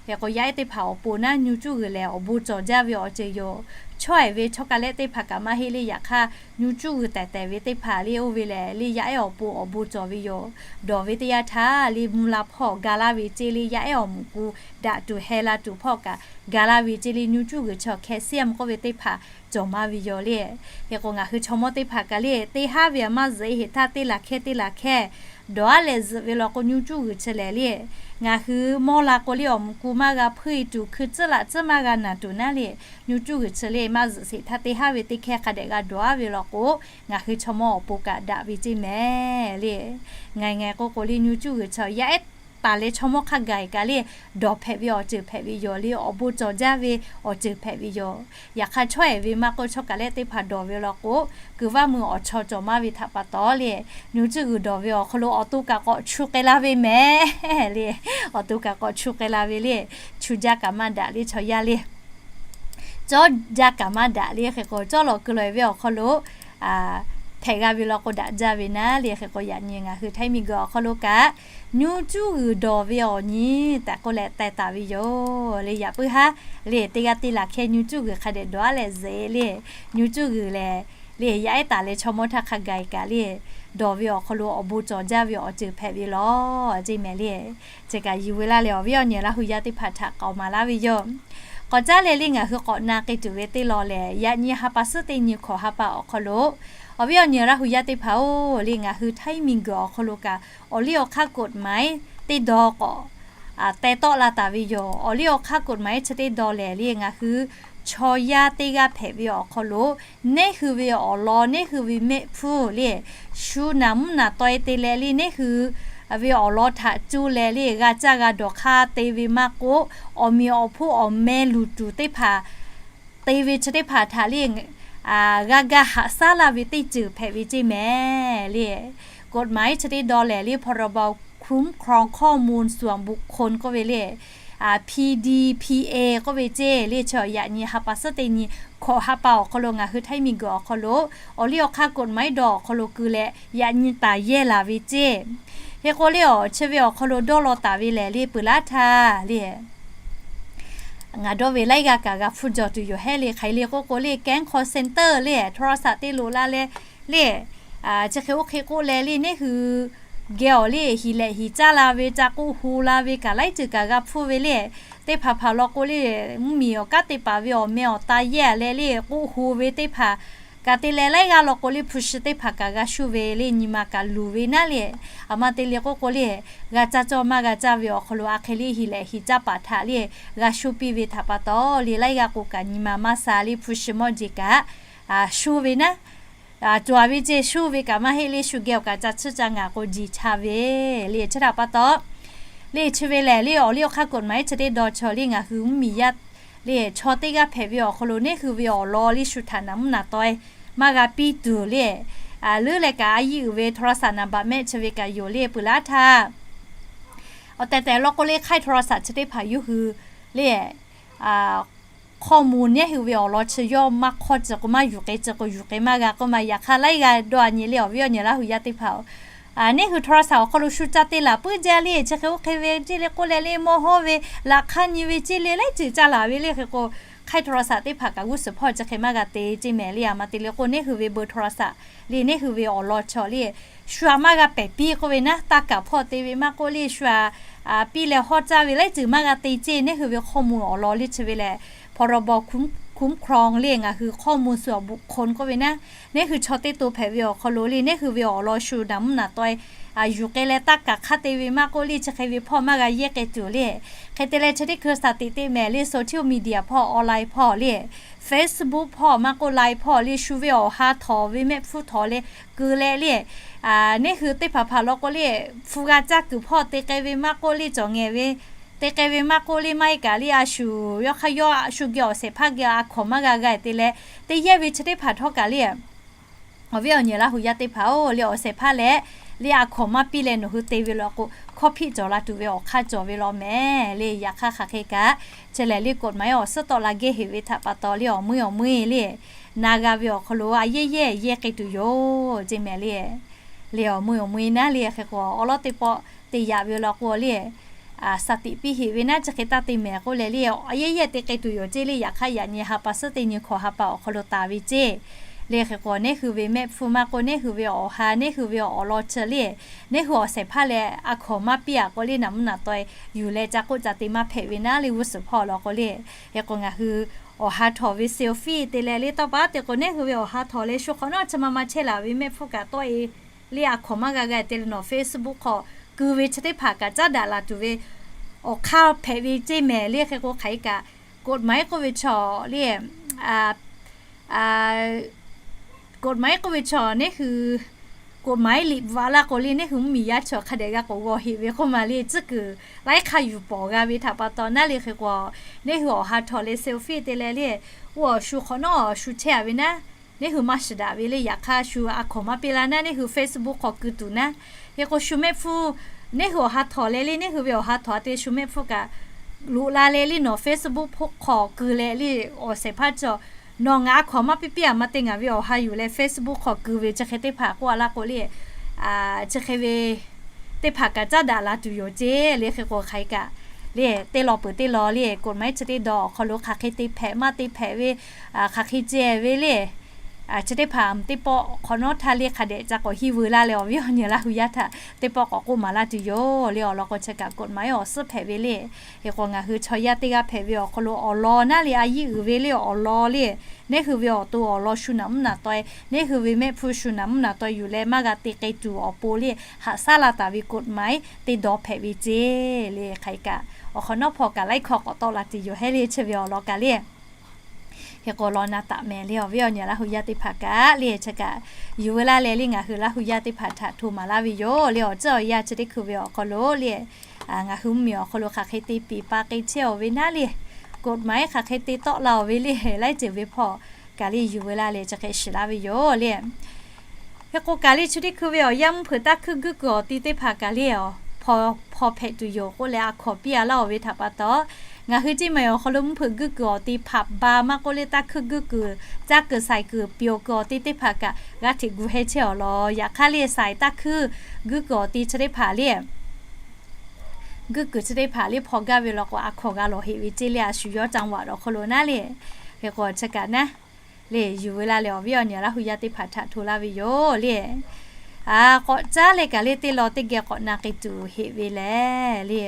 Hk'e k'o yaˇ ehˉ teˇ hpaˍ awˬ pon naˉ nyu cuˇ g'uiˬ lehˬ awˬ bon cawˬ jaˇ ve awˬ ceuˬ yoˬ. Chaweh ve chaw ka lehˆ teˇ hpaˍ kaꞈ maˇ heˆ le yaꞈ hk'aˇ nyu cuˇ g'uiˬ tehˬ tehˬ ve teˇ hpaˍ le oˇ ve lehˬ le yaˇ ehˉ awˬ pon awˬ bon cawˬ ve yoˬ. Dawˬ ve teˇ yanˇ htaˇ le mvuh la hpawˇ ga laˇ ve ceˇ le yaˇ ehˉ awˬ moˍ ku daꞈ tuˬ heh la tuˬ hpawˇ kaꞈ ga laˇ ve ceˇ le nyu cuˇ g'uiˬ chi calcium k'oˆ ve teˇ hpaˍ cawˬ maˇ ve yoˬ le. Hk'e k'o ngaˬ hui chaw mawˇ teˇ hpaˍ kaꞈ le teˇ haˉ ve aꞈ maˇ zuhꞈ e heˍ htaˇ teˇ laˬ hkehˇ teˇ laˬ hkehˇ dawˬ-aˉ leh zuhꞈ ve law k'o, nyu cuˇ g'uiˬ chi lehˬ le, ngaˬ hui mawˇ la k'o le awˬ mvuh ku maˇ g'a hpuˇ-e tuˬ, hkui tcuhˉ laꞈ tcuhˉ maˇ g'a naˬ tuˬ naˉ le, nyu cuˇ g'uiˬ chi le maˇ zuhꞈ sheˍ htaˇ teˇ haˉ ve teˇ hkehˇ hk'a dehꞈ g'a dawˬ-aˉ ve law k'o, ngaˬ hui chaw mawˇ awˬ pon kaꞈ daꞈ ve ceˇ mehˍ le. Ngaˬ ngaˬ k'oˆ k'o le nyu cuˇ g'uiˬ chi yaˇ ehˉ taˍ leh chaw mawˇ hk'a gaˬ-e kaꞈ le, dawˬ hpehꞈ ve awˬ ceuˬ hpehꞈ ve yoˬ le, awˬ bon cawˬ jaˇ ve awˬ ceuˬ hpehꞈ ve yoˬ. Yaꞈ hk'aˇ chaweh ve maˇ k'oˆ, chaw kaˬ lehˆ teˇ hpaˍ dawˬ ve law k'o, kuiˬ vaˇ meuˇ awˬ chaw cawˬ maˇ ve htaꞈ pa taw le, nyu cuˇ g'uiˬ dawˬ ve awˬ hk'aw lo awˬ to kaꞈ k'awꞈ chu k'ai la ve mehˍ le. Awˬ to kaꞈ k'awꞈ chu k'ai la ve le, chu jaˇ kaꞈ maˇ daꞈ le chaw yaˇ le. Cawˇ jaˇ kaꞈ maˇ daꞈ le hk'e k'o, cawˇ lawꞈ kuiˬ lawꞈ ve awˬ hk'aw lo hpehꞈ g'a ve law k'o daꞈ jaˇ ve naˉ le hk'e k'o, yaꞈ nyi ngaˬ hui Htaiˇ miˬ guiˬ awˬ hk'aw lo kaꞈ nyu cuˇ g'uiˬ dawˬ ve awˬ nyi tehꞈ k'oˆ leh teh taˍ ve yoˬ le. Yaꞈ puiˉ haˉ le teˇ g'aˇ teˇ laˬ hkehˇ nyu cuˇ g'uiˬ hk'a dehꞈ dawˬ-aˉ leh zuhꞈ le, nyu cuˇ g'uiˬ lehˬ le yaˇ ehˉ taˍ leh chaw mawˇ htaˇ hk'a gaˬ-e kaꞈ le, dawˬ ve awˬ hk'aw lo awˬ bon cawˬ jaˇ ve awˬ ceuˬ hpehꞈ ve law ceˇ mehˍ le. Chi kaꞈ yuˬ ve laˇ leh awˬ viˉ awˬ nyi Laˇ hu yaˇ teˇ hpaˍ htaꞈ k'aoˍ maˍ laˇ ve yoˬ. K'awꞈ caˉ leh le ngaˬ hui k'awꞈ na k'ai tuˬ ve teˇ law lehˬ, yaꞈ nyi ha pa suhˉ teˇ nyi hkawꞈ ha pa awˬ hk'aw lo, awˬ viˉ awˬ nyi Laˇ hu yaˇ teˇ hpaˍ-oˬ le, ngaˬ hui Htaiˇ miˬ guiˬ awˬ hk'aw lo kaꞈ awˬ liˇ awˬ hk'aˇ กฎหมาย teˇ daw k'awꞈ teh tawˆ la taˍ ve yoˬ. Awˬ liˇ awˬ hk'aˇ กฎหมาย chi teˇ daw lehˬ le ngaˬ hui chaw yaˇ teˇ g'aˇ hpehꞈ ve awˬ hk'aw lo, neˇ hui ve awˬ lawn, neˇ hui ve mehˆ hpfuhˇ le, shu naˍ mvuhˇ naˍ taweh te leh le neˇ hui ve awˬ lawn htaꞈ cuˇ leh le g'a caˇ g'a dawˬ hk'aˇ te ve maˇ k'oˆ, awˬ meꞈ awˬ hponˇ awˬ meh luˬ tuˬ teˇ hpaˍ te ve chi teˇ hpaˍ htaꞈ le g'a gaˇ haꞈ shaˉ laˇ ve teˇ ceuˬ hpehꞈ ve ceˇ mehˍ le. กฎหมาย chi teˇ daw lehˬ le พรบ คุ้มครองข้อมูลส่วนบุคคล k'oˆ ve le, PDPA k'oˆ ve ceˇ le, chi yaꞈ nyi ha pa suhˉ teˇ nyi hkawꞈ ha pa awˬ hk'aw lo ngaˬ hui Htaiˇ miˬ guiˬ awˬ hk'aw lo awˬ liˇ awˬ hk'aˇ กฎหมาย daw awˬ hk'aw lo keu leh yaꞈ nyi taˍ yehˇ laˬ ve ceˇ. Hk'e k'o le awˬ chi ve awˬ hk'aw lo dawˇ law taˍ ve lehˬ le peuˬ laˇ htaˇ le ngaˬ dawˇ ve laiˉ g'aˇ kaꞈ g'a hpfuhˇ jawˬ tuˬ yoˬ hehˉ le. Hk'aˬ hk'e le k'oˆ k'o le แก๊ง call center le โทรศัพท์ te loꞈ la leh le, chi hk'e oˇ hk'e k'oˆ leh le neˇ hui geh awˬ le hiˍ lehꞈ hiˍ caˇ la ve, ca k'oˆ hu la ve kaꞈ laiˉ ceuˬ kaꞈ g'a hpfuhˇ ve le. Teˇ hpaˍ hpaˍ law k'o le mvuhˇmiˬ awˬ kanˉ te paˍ ve awˬ meh awˬ ta yehˇ leh le k'oˆ hu ve teˇ hpaˍ kaꞈ te leh laiˉ g'aˇ law k'o le hpu shi teˇ hpaˍ kaꞈ g'a shu ve le nyi ma kaꞈ luˬ ve naˉ le. Aˬ ma te le k'oˆ k'o le g'a caˇ cawˇ maˇ g'a caˇ ve awˬ hk'aw lo a hk'e le hiˍ lehꞈ hiˍ caˇ paˍ htaꞈ le g'a shu piˇ ve htaꞈ pa taw le laiˉ g'aˇ k'o kaꞈ nyi ma maˇ sha le hpu shi mawˇ jeˬ kaꞈ shu ve naˉ, cawˬ ve ceˇ shu ve kaꞈ maˇ heˆ le shu geh awˬ kaꞈ ca tsuhˇ ca ngaˬ k'o jiˬ cha ve le. Chi htaꞈ pa taw le chi ve lehˬ le awˬ liˇ awˬ hk'aˇ กฎหมาย chi teˇ daw chaw le ngaˬ hui mvuhˇmiˬ yaˇ le chaw teˇ g'aˇ hpehꞈ ve awˬ hk'aw lo neˇ hui ve awˬ lawn le shu htaꞈ naˍ mvuhˇ naˍ taweh maˇ g'a piˇ tuˬ le, leuˉ leh kaꞈ a yiˇ uiˍ ve โทรศัพท์ naˍ baꞈ mehˆ chi ve kaꞈ yoˬ le peuˬ laˇ htaˇ, awˬ tehˬ tehˬ law k'o le ค่ายโทรศัพท์ chi teˇ hpaˍ yawˇ hui le ข้อมูล neˇ hui ve awˬ lawn chi yawˇ maˇ hk'awˇ ci k'o maˇ yuˬ k'ai ci k'o yuˬ k'ai maˇ g'a k'oˆ ma. Yaꞈ hk'aˇ laiˉ g'aˇ dawˇ a nyi le awˬ viˉ awˬ nyi Laˇ hu yaˇ teˇ hpaˍ-oˬ, neˇ hui โทรศัพท์ awˬ hk'aw lo shu caˇ te laˬ puiˉ jaˇ le chi hk'e oˇ hk'e ve ceˇ le k'oˆ leh le mawˇ hawˉ ve laꞈ hk'aˇ nyi ve ceˇ le laiˉ ceuˬ caˇ laˬ ve le hk'e k'o ค่ายโทรศัพท์ teˇ hpaˍ kaꞈ g'uˇ suhˍ hpawˇ chi hk'e maˇ g'a te ceˇ mehˍ le. Aˬ ma te le k'o neˇ hui ve เบอร์โทรศัพท์ le neˇ hui ve awˬ lawn chaw le shu a maˇ g'a pehˬ piˇ k'oˆ ve naˉ, taˇ kaˍ hpawˇ te ve maˇ k'oˆ le shu a piˇ leh hawˇ caˇ ve laiˉ ceuˬ maˇ g'a te ceˇ. Neˇ hui ve ข้อมูล awˬ lawn le chi ve lehˬ พรบ คุ้มครอง le ngaˬ hui ข้อมูลส่วนบุคคล k'oˆ ve naˉ, neˇ hui chaw teˇ to hpehꞈ ve awˬ hk'aw lo le neˇ hui ve awˬ lawn shu naˍ mvuhˇ naˍ taweh yuˬ k'ai leh taˇ kaˍ hk'aˇ te ve maˇ k'oˆ le chi hk'e ve hpawˇ maˇ g'a yehˇ k'ai tuˬ le. Hk'e te leh chi teˇ hkui shaˍ tiꞈ te mehˍ le social media hpawˇ online hpawˇ le Facebook hpawˇ maˇ k'oˆ Line hpawˇ le shu ve awˬ ha htawˍ ve mehˆ hpfuhˇ htawˍ leh keu leh le neˇ hui teˇ hpaˍ hpaˍ law k'o le hpu g'a caˇ kuiˬ hpawˇ te k'ai ve maˇ k'oˆ le cawˬ ngehˬ ve te k'ai ve maˇ k'oˆ le maˇ heˆ kaꞈ le a shu yawˇ hk'aˇ yawˇ shu geh awˬ shehˍ hpaˇ geh a hkawnˍ maˇ g'a g'a te leh teˇ yehˇ ve chi teˇ hpaˍ htawˇ kaꞈ le awˬ viˉ awˬ nyi Laˇ hu yaˇ teˇ hpaˍ-oˬ le awˬ shehˍ hpaˇ leh le a hkawnˍ maˇ piˇ leh nawˬ hui te ve law k'o hkawˇ hpiˆ cawˬ la tuˬ ve awˬ hk'aˇ cawˬ ve law mehˍ le. Yaꞈ hk'aˇ hk'aˬ hk'e kaꞈ chi lehˬ le กฎหมาย awˬ suhˉ tawˆ la gehˇ heꞈ ve htaꞈ pa taw le awˬ meuˇ awˬ meuˇ le na g'a ve awˬ hk'aw lo a yehˇ yehˇ yehˇ k'ai tuˬ yoˬ ceˇ mehˍ le. Le awˬ meuˇ awˬ meuˇ naˉ le hk'e k'o awˬ lawˉ teˇ pawˆ te yaꞈ ve law k'o le shaˍ tiꞈ piˇ heꞈ ve naˉ chi hk'e taˇ te mehˍ k'oˆ leh le a yehˇ yehˇ te k'ai tuˬ yoˬ ceˇ le. Yaꞈ hk'aˇ yaꞈ nyi ha pa suhˉ teˇ nyi hkawꞈ ha pa awˬ hk'aw lo taˍ ve ceˇ le hk'e k'o neˇ hui ve mehˆ hpfuhˇ maˇ k'oˆ neˇ hui ve awˬ ha neˇ hui ve awˬ lawn chi le neˇ hui awˬ shehˍ hpaˇ leh a hkawnˍ maˇ piˇ a k'o le naˍ mvuhˇ naˍ taweh yuˬ leh ca k'oˆ ca te maˇ hpehꞈ ve naˉ le g'uˇ suhˍ hpawˇ law k'o le. Hk'e k'o ngaˬ hui awˬ ha htawˍ ve selfie te leh le tawˇ pa te k'o neˇ hui ve awˬ ha htawˍ leh shu hk'awꞈ nawˉ chi ma ma chehˇ laˬ ve mehˆ hpfuhˇ kaꞈ tawˆ e le a hkawnˍ maˇ g'a g'a te le nawˬ Facebook hk'aw keu ve chi teˇ hpaˍ kaꞈ caˉ daꞈ la tuˬ ve awˬ hk'aˇ hpehꞈ ve ceˇ mehˍ le. Hk'e k'o hk'aˬ hk'e kaꞈ กฎหมาย k'oˆ ve chaw leกฎหมาย k'oˆ ve chaw neˇ hui กฎหมาย liꞈ bvuhꞈ laˇ k'o le neˇ hui mvuhˇmiˬ yaˇ chaw hk'a dehꞈ g'a k'awꞈ g'aw heꞈ ve k'oˆ ma le tcuhˉ kuiˬ laiˉ hk'aˇ yuˬ pawˍ g'a ve htaꞈ pa taw naˉ le. Hk'e k'o neˇ hui awˬ ha htawꞈ leh selfie te leh le, oˇ awˬ shu hk'awꞈ nawˉ awˬ shu chehˇ a ve naˉ, neˇ hui maˇ shiˍ daꞈ ve le. Yaꞈ hk'aˇ shu a hkawnˍ maˇ piˇ laˇ naˉ, neˇ hui Facebook hk'aw keu tuˬ naˉ. Hk'e k'o shu mehˆ hpfuhˇ, neˇ hui awˬ ha htawꞈ leh le, neˇ hui ve awˬ ha htawꞈ a te shu mehˆ hpfuhˇ kaꞈ loꞈ la leh le nawˬ Facebook hk'aw keu leh le awˬ shehˍ hpaˇ chaw nawˬ ngaˬ a hkawnˍ maˇ piˇ piˇ a ma te ngaˬ ve awˬ ha yuˬ leh Facebook hk'aw keu ve chi hk'e teˇ hpaˍ k'oˆ a laˇ k'o le, chi hk'e ve teˇ hpaˍ kaꞈ caˉ daꞈ la tuˬ yoˬ ceˇ le. Hk'e k'o hk'aˬ hk'e kaꞈ le teˇ law peuˬ teˇ law le กฎหมาย chi teˇ dawˬ awˬ hk'aw lo hk'aˬ hk'e te hpehꞈ maˇ te hpehꞈ ve, hk'aˬ hk'e ceh ve le, chi teˇ hpaˍ teˇ pawˆ hk'awꞈ nawˉ htaˇ le hk'a dehꞈ ca k'awꞈ hiˇ veu laˇ leh awˬ viˉ awˬ nyi Laˇ hu yaˇ htaꞈ teˇ pawˆ k'awꞈ k'oˆ maˍ laˇ tuˬ yoˬ le. Awˬ lawn k'o chi kaꞈ กฎหมาย awˬ suhˉ hpehꞈ ve le. Hk'e k'o ngaˬ hui chaw yaˇ teˇ g'aˇ hpehꞈ ve awˬ hk'aw lo awˬ lawn naˉ le a yiˇ uiˍ ve le awˬ lawn le, neˇ hui ve awˬ to awˬ lawn shu naꞈ mvuhˇ naꞈ taw e, neˇ hui ve mehˆ hpfuhˇ shu naꞈ mvuhˇ naꞈ taw e yuˬ leh maˇ g'a te k'ai tuˬ awˬ pon le haꞈ shaˉ la taˍ ve กฎหมาย teˇ dawˬ hpehꞈ ve ceˇ le. Hk'aˬ hk'e kaꞈ awˬ hk'awꞈ nawˉ hpaw kaꞈ laiˉ hkawˇ k'awꞈ tawˆ la tuˬ yoˬ hehˉ le chi ve awˬ lawn kaꞈ le. Hk'e k'o law na taˍ mehˍ le awˬ viˉ awˬ nyi Laˇ hu yaˇ teˇ hpaˍ kaꞈ le chi kaꞈ yuˬ veu laˇ leh le ngaˬ hui Laˇ hu yaˇ teˇ hpaˍ htaꞈ hto maˍ laˇ ve yoˬ le. Awˬ ceuˬ awˬ yanˇ chi teˇ hkui ve awˬ hk'aw lo le ngaˬ hui mvuhˇmiˬ awˬ hk'aw lo hk'aˬ hk'e te piˍ pa k'e chehˇ aˬ ve naˉ le, กฎหมาย hk'aˬ hk'e te tawˆ la aˬ ve le, laiˉ ceuˬ ve hpawˇ kaꞈ le yuˬ veu laˇ leh chi hk'e shiˍ laˇ ve yoˬ le. Hk'e k'o kaꞈ le chi teˇ hkui ve awˬ yanˇ mvuhˇ hpeuꞈ taˇ hkuiˇ guiˇ kuiˬ awˬ ti teˇ hpaˍ kaꞈ le, hpaw hpehꞈ tuˬ yoˬ k'oˆ leh a hkawnˍ piˇ a laˇ oˬ ve htaꞈ pa taw, ngaˬ hui ceˇ ma awˬ hk'aw lo mvuhˇ hpeuꞈ guiˇ kuiˬ awˬ ti hpaꞈ ba maˇ k'oˆ le taˇ hkuiˇ guiˇ kuiˬ, caˇ kuiˬ shaiˍ kuiˬ, pyawˬ kuiˬ awˬ ti teˇ hpaˍ kaꞈ g'a hteꞈ gu heh chehˇ awˬ lawn. Yaꞈ hk'aˇ le shaiˍ taˇ hkuiˇ guiˇ kuiˬ awˬ ti chi teˇ hpaˍ le guiˇ kuiˬ chi teˇ hpaˍ le hpaw gaˇ ve law k'o a hkawnˍ g'a lawˬ heꞈ ve ceˇ le a shu yawˇ caˇ vaꞈ awˬ hk'aw lo naˉ le. Hk'e k'o chi kaꞈ naˉ le yuˬ veu laˇ leh awˬ viˉ awˬ nyi Laˇ hu yaˇ teˇ hpaˍ htaꞈ hto laˇ ve yoˬ le. K'awꞈ caˉ leh kaꞈ le teˇ law teˇ geh k'awꞈ na k'ai tuˬ heꞈ ve lehˬ le,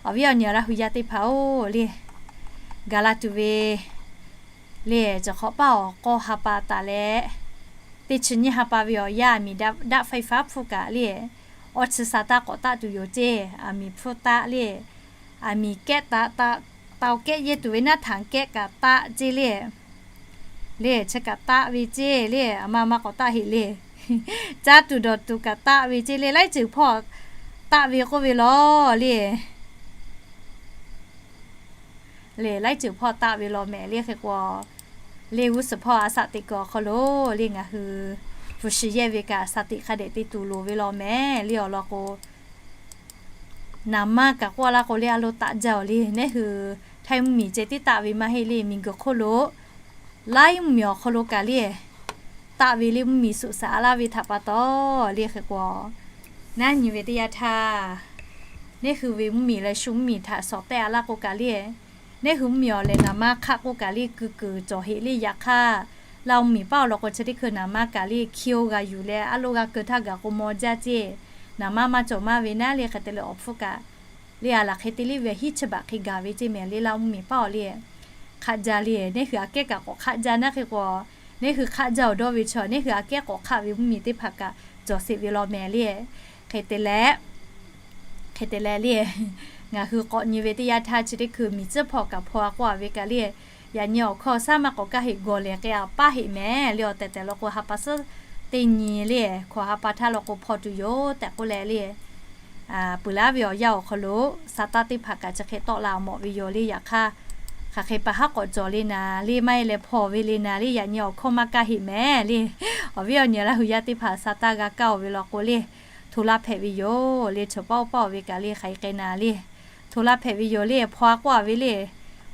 awˬ viˉ awˬ nyi Laˇ hu yaˇ teˇ hpaˍ-oˬ le, gaˬ la tuˬ ve le, cawˬ hk'awꞈ paˇ awˬ k'aw ha pa taˍ leh, teˇ chi nyiˇ ha pa ve awˬ yanˇ aˬ miˍ daˆ faiˇ faˉ hpfuhˇ kaꞈ le, awˇ chi sa taˇ k'awꞈ taˆ tuˬ yoˬ ceˇ. Aˬ miˍ hpfuhˇ taˆ le, aˬ miˍ kehˉ taˆ taˆ, tawˇ kehˉ yehˇ tuˬ ve naˉ htaꞈ kehˉ kaꞈ taˆ ceˇ le. Le chi kaꞈ taˆ ve ceˇ le, aˬ ma ma k'awꞈ taˆ heꞈ le. Caˇ tuˬ dawˬ tuˬ kaꞈ taˆ ve ceˇ le, laiˉ ceuˬ hpawˇ taˆ ve k'oˆ ve law le. Le laiˉ ceuˬ hpawˇ taˆ ve law mehˍ le. Hk'e k'o le g'uˇ suhˍ hpawˇ a shaꞈ teꞈ kuiˬ awˬ hk'aw lo le ngaˬ hui hpu shi yehˇ ve kaꞈ shaˍ tiꞈ hk'a dehꞈ te tuˬ loˍ ve law mehˍ le. Awˬ lawn k'o, naˍ manˇ kaꞈ k'oˆ laˇ k'o le a lo taˆ jaˇ oˬ le. Neˇ hui htaiˇ mvuhˇmiˬ ceh tiˉ taˆ ve maˇ heˆ le, miˬguiˬ hk'oˆ lo laiˉ mvuhˇmiˬ awˬ hk'aw lo kaꞈ le taˆ ve le mvuhˇmiˬ suꞈ shaˍ a laˇ ve htaꞈ pa taw le. Hk'e k'o, naˉ nyi ve teˇ yanˇ htaˇ, neˇ hui ve mvuhˇmiˬ leh shu mvuhˇmiˬ htaꞈ shawˍ tehˆ a laˇ k'o kaꞈ le, neˇ hui mvuhˇmiˬ awˬ lehˬ naˍ manˇ hk'aˆ k'oˆ kaꞈ le keu kuiˬ cawˬ heꞈ le. Yaꞈ hk'aˇ, Laˇ huˍ mvuhˇmiˬ paˇ awˬ lawn k'o chi teˇ hkui naˍ manˇ kaꞈ le hkiˇ oˇ g'a yuˬ leh a lo g'a keu htaˇ gaˬ k'o maw jaˇ ceˇ. Naˍ manˇ maˇ cawˬ maˇ ve naˉ le. Hk'e te leh awˬ hpfuhˇ kaꞈ le a laˬ hk'e te le ve hiˉ chi baꞈ hk'e gaˬ ve ceˇ mehˍ le. Laˇ huˍ mvuhˇmiˬ paˇ awˬ le hk'aˆ jaˇ le, neˇ hui aꞈ kehˉ kaꞈ k'awꞈ hk'aˆ jaˇ naˉ. Hk'e k'o, neˇ hui hk'aˆ jaˇ awˬ dawˇ ve chaw neˇ hui aꞈ kehˉ k'awꞈ hk'aˆ ve mvuhˇmiˬ teˇ hpaˍ kaꞈ cawˬ sheˍ ve law mehˍ le. Hk'e te leh, hk'e te leh le, ngaˬ hui k'awꞈ nyi ve teˇ yanˇ htaˇ chi teˇ hkui miˬ tcuhˉ hpawˇ kaꞈ hpaw a k'oˆ a ve kaꞈ le, yaꞈ nyi awˬ hkawˇ shaˉ maˇ k'awꞈ kaˇ heˆ gawˬ lehˬ k'ai a paˇ heˆ mehˍ le. Awˬ tehˬ tehˬ law k'o ha pa suhˉ teˇ nyi le, hkawꞈ ha pa htaˇ law k'o hpaw tuˬ yoˬ tehꞈ k'oˆ leh le, peuˬ laˇ ve awˬ yanˇ awˬ hk'aw lo sa taˇ teˇ hpaˍ kaꞈ chi hk'e tawˆ la mawꞈ ve yoˬ le. Yaꞈ hk'aˇ, hk'aˬ hk'e pa haˉ k'awꞈ cawˬ le naˍ le, maˇ heˆ leh hpaw ve le naˍ le, yaꞈ nyi awˬ hkawˇ maˇ kaˇ heˆ mehˍ le. Awˬ viˉ awˬ nyi Laˇ huˍ yaˇ teˇ hpaˍ sa taˇ g'a kaˇ oˬ ve law k'o le, hto laˇ hpehꞈ ve yoˬ le. Chaw paˇ oˇ paˇ oˬ ve kaꞈ le hk'aˬ hk'e k'ai naˍ le, hto laˇ hpehꞈ ve yoˬ le. Hpaw a k'oˆ a ve le,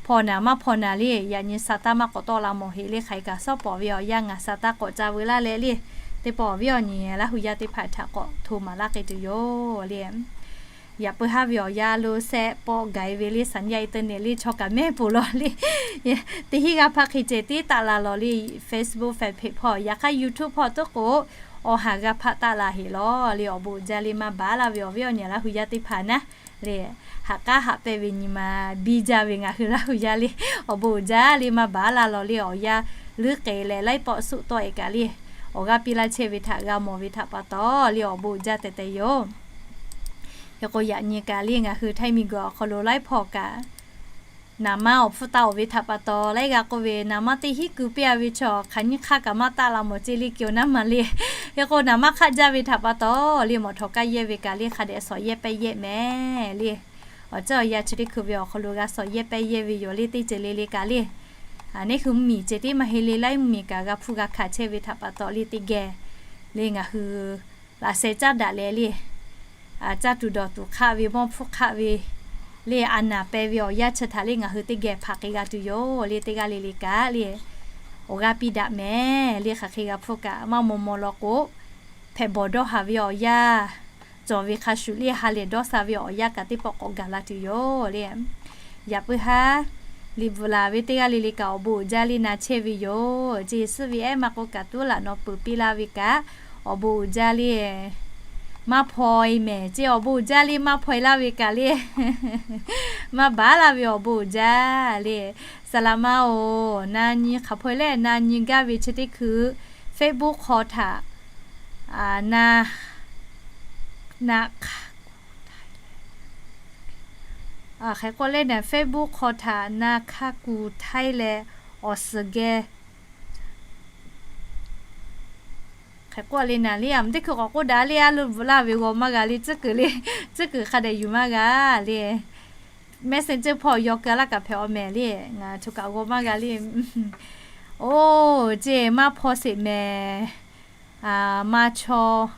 hpaw naˍ maˇ hpaw naˍ le, yaꞈ nyi sa taˇ maˇ k'awꞈ tawˆ la mawˬ heˆ le. Hk'aˬ hk'e kaꞈ shawˉ pawˍ ve awˬ yanˇ ngaˬ sa taˇ k'awꞈ ca veu laˇ leh le, teˇ pawˆ awˬ viˉ awˬ nyi Laˇ huˍ yaˇ teˇ hpaˍ htaꞈ k'awꞈ hto maˍ laˇ k'ai tuˬ yoˬ le. Yaꞈ puiˉ haˉ ve awˬ yanˇ lo sehˆ pawˆ gaˬ e ve le, สัญญาณอินเทอร์เน็ต le chaw kaꞈ mehˉ peuˬ law le. Teˇ hinˉ g'aˇ hpaˇ hk'e ceh tiˉ taˆ la law le, Facebook fanpage hpawˇ, yaꞈ hk'aˇ YouTube hpawˇ tuˉ k'o, awˬ haˍ g'aˇ hpaˇ taˆ la heˆ law le. Awˬ bon uiˍ jaˇ le maˇ baˬ laˇ ve awˬ viˉ awˬ nyi Laˇ huˍ yaˇ teˇ hpaˍ naˉ le, haꞈ k'aˉ haꞈ pehnˇ ve nyi ma biˇ jaˇ ve ngaˬ hui Laˇ huˍ yaˇ le, awˬ bon uiˍ jaˇ le maˇ baˬ laˇ law le. Awˬ yanˇ leuˉ k'ai leh laiˉ pawˆ suˆ tawˆ e kaꞈ le, awˬ g'aˇ piˇ laˇ chehˇ ve htaꞈ g'a mawˬ ve htaꞈ pa taw le, awˬ bon uiˍ jaˇ teh teh yoˬ. Hk'e k'o, yaꞈ nyi kaꞈ le ngaˬ hui Htaiˇ miˬguiˬ awˬ hk'aw lo laiˉ hpawˇ kaꞈ, naˍ manˇ awˬ hpfuhˇ taˍ-oˬ ve htaꞈ pa taw, laiˉ g'aˇ k'oˆ ve, naˍ manˇ teˇ hinˉ ku piˇ-a ve chaw hk'aˬ nyiˇ hk'aˇ kaꞈ maˇ taˆ la mawˬ ceˇ le, keu naˉ ma le. Hk'e k'o, naˍ manˇ hk'aˆ jaˇ ve htaꞈ pa taw le, mawˬ htawnˍ kaˇ yehˇ ve kaꞈ le hk'a dehꞈ sawˍ yehˇ pehˇ yehˇ mehˍ le. Awˬ ceuˬ awˬ yanˇ chi teˇ hkui ve awˬ hk'aw lo g'a sawˍ yehˇ pehˇ yehˇ ve yoˬ le, teˇ ceuˬ le le kaꞈ le. Neˇ hui mvuhˇmiˬ ceh tiˉ maˇ heˆ le, laiˉ mvuhˇmiˬ kaꞈ g'a hpfuhˇ g'a hkanˍ chehˇ ve htaꞈ pa taw le, teˇ geh le ngaˬ hui laꞈ sheh caˉ daꞈ leh le, caˇ tuˬ dawˬ tuˬ hk'aˆ ve, mawˇ hpfuhˇ hk'aˆ ve le, a naˍ peh ve awˬ yanˇ chi htaꞈ le ngaˬ hui teˇ geh hpaˍ k'ai g'a tuˬ yoˬ le, teˇ g'aˇ le le kaꞈ le. Awˬ g'aˇ piˇ daꞈ mehˍ le, hk'aˬ hk'e g'a hpfuhˇ kaꞈ maˇ maw maw law k'o, hpehꞈ bawˬ dawˇ haˍ ve awˬ yanˇ, cawˬ ve hk'a shuˍ le ha lehˬ dawˇ sha ve awˬ yanˇ kaꞈ teˇ pawˆ k'awꞈ gaˬ la tuˬ yoˬ le. Yaꞈ puiˉ haˉ, liꞈ bvuhꞈ laˬ ve teˇ g'aˇ le le kaꞈ awˬ bon uiˍ jaˇ le na chehˇ ve yoˬ. Chi suhˉ ve ehˉ maˇ k'oˆ kaꞈ tuˉ laꞈ naw peuˬ piˇ laˇ ve kaꞈ, awˬ bon uiˍ jaˇ le. Maˇ hpaw e mehˍ ceˇ, awˬ bon uiˍ jaˇ le, maˇ hpaw e laˇ ve kaꞈ le. Maˇ baˬ laˇ ve awˬ bon uiˍ jaˇ le. Saˍ laꞈ ma-oˬ, na nyi hk'aˬ hpaw e leh na nyi gaˇ ve chi teˇ hkui Facebook hk'aw htaꞈ na, na, hk'e k'oˆ le, Facebook hk'aw htaꞈ na hk'a kuˬ htaiˇ leh awˬ suhˍ geh hk'e k'oˆ le naˍ le, a mvuhˇ teˇ hkui k'awꞈ k'oˆ daꞈ le, a lo bvuhꞈ laˇ ve g'aw maˇ g'a le, tcuhˉ kuiˬ le, tcuhˉ kuiˬ hk'a dehꞈ yuˬ maˇ g'a le. Messenger hpawˇ yaw keu laˇ kaꞈ hpehꞈ-aw mehˍ le, ngaˬ choˬ kaꞈ g'aw maˇ g'a le. Oˇ ceˇ, maˇ hpaw sheˍ mehˍ. Maˇ chaw,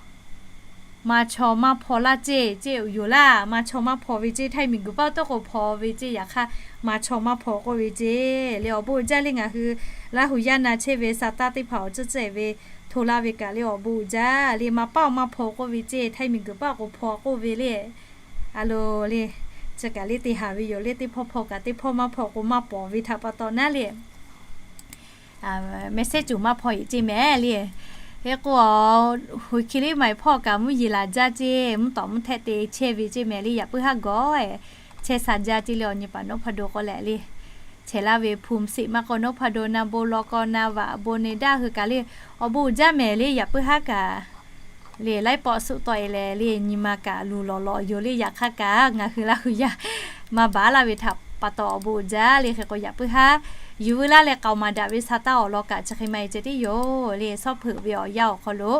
maˇ chaw maˇ hpaw laˇ ceˇ, ceˇ yoˬ laˇ. Maˇ chaw maˇ hpaw ve ceˇ, Htaiˇ miˬguiˬ paˇ tawˇ k'o hpaw ve ceˇ, yaꞈ hk'aˇ maˇ chaw maˇ hpaw k'oˆ ve ceˇ le. Awˬ bon uiˍ jaˇ le, ngaˬ hui Laˇ huˍ yaˇ na chehˇ ve sa taˇ teˇ hpaˍ awˬ tcuhˉ tcuhˉ ve hto laˇ ve kaꞈ le, awˬ bon uiˍ jaˇ le. Maˇ paˇ-oˬ, maˇ hpaw k'oˆ ve ceˇ, Htaiˇ miˬguiˬ paˇ k'o hpaw k'oˆ ve le. A lo le, chi kaꞈ le te haˍ ve yoˬ le, teˇ hpawˇ hpaw kaꞈ teˇ hpawˇ maˇ hpaw k'o maˇ pawˍ ve htaꞈ pa taw naˉ le. Message cuˬ maˇ hpaw e ceˇ mehˍ le. Hk'e k'o, huiˬ hki liˇ maˬ hpawˇ kaꞈ mvuhˇ yeˬ laˬ jaˇ ceˇ, mvuhˇ tawˍ mvuhˇ htehˆ te chehˇ ve ceˇ mehˍ le, yaꞈ puiˉ haˉ gawˬ chehˇ sha jaˇ ceˇ le. Awˬ nyi paˍ Nawˉ hpaˇ do k'o leh le, chehˇ laˇ ve hpu siꞈ maˇ k'o Nawˉ hpaˇ do na bon law k'aw na vaꞈ bon ne daˇ hui kaꞈ le, awˬ bon uiˍ jaˇ mehˍ le, yaꞈ puiˉ haˉ kaꞈ le, laiˉ pawˆ suhˆ tawˆ e leh le, nyi ma kaꞈ luˬ lawˬ lawˬ yoˬ le. Yaꞈ hk'aˇ kaꞈ ngaˬ hui Laˇ huˍ yaˇ maˇ baˬ laˇ ve htaꞈ pa taw awˬ bon uiˍ jaˇ le. Hk'e k'o, yaꞈ puiˉ haˉ yuˬ veu laˇ leh k'aoˍ maˍ daꞈ ve sa taˇ awˬ lawn kaꞈ chi hk'e maˇ e ceh tiˉ yoˬ le. Shawˉ hpeuꞈ ve awˬ yanˇ awˬ hk'aw lo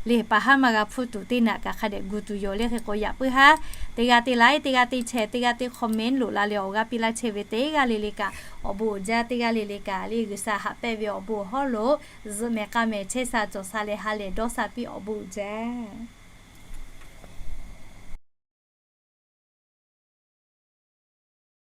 le, pa haˉ maˇ g'a hpfuhˇ tuˬ teˇ naꞈ kaꞈ hk'a dehꞈ gu tuˬ yoˬ le. Hk'e k'o, yaꞈ puiˉ haˉ teˇ g'aˇ teˇ like, teˇ g'aˇ teˇ share, teˇ g'aˇ teˇ comment loꞈ la leh awˬ g'aˇ piˇ laˇ chehˇ ve teˇ g'aˇ le le kaꞈ awˬ bon uiˍ jaˇ. Teˇ g'aˇ le le kaꞈ le, G'uiˬsha haꞈ pehnˇ ve awˬ bon hawˉ lo zuhꞈ mehˍ k'a mehˍ chehˇ sha cawˬ sha leh ha lehˬ dawˇ sha piˇ, awˬ bon uiˍ jaˇ.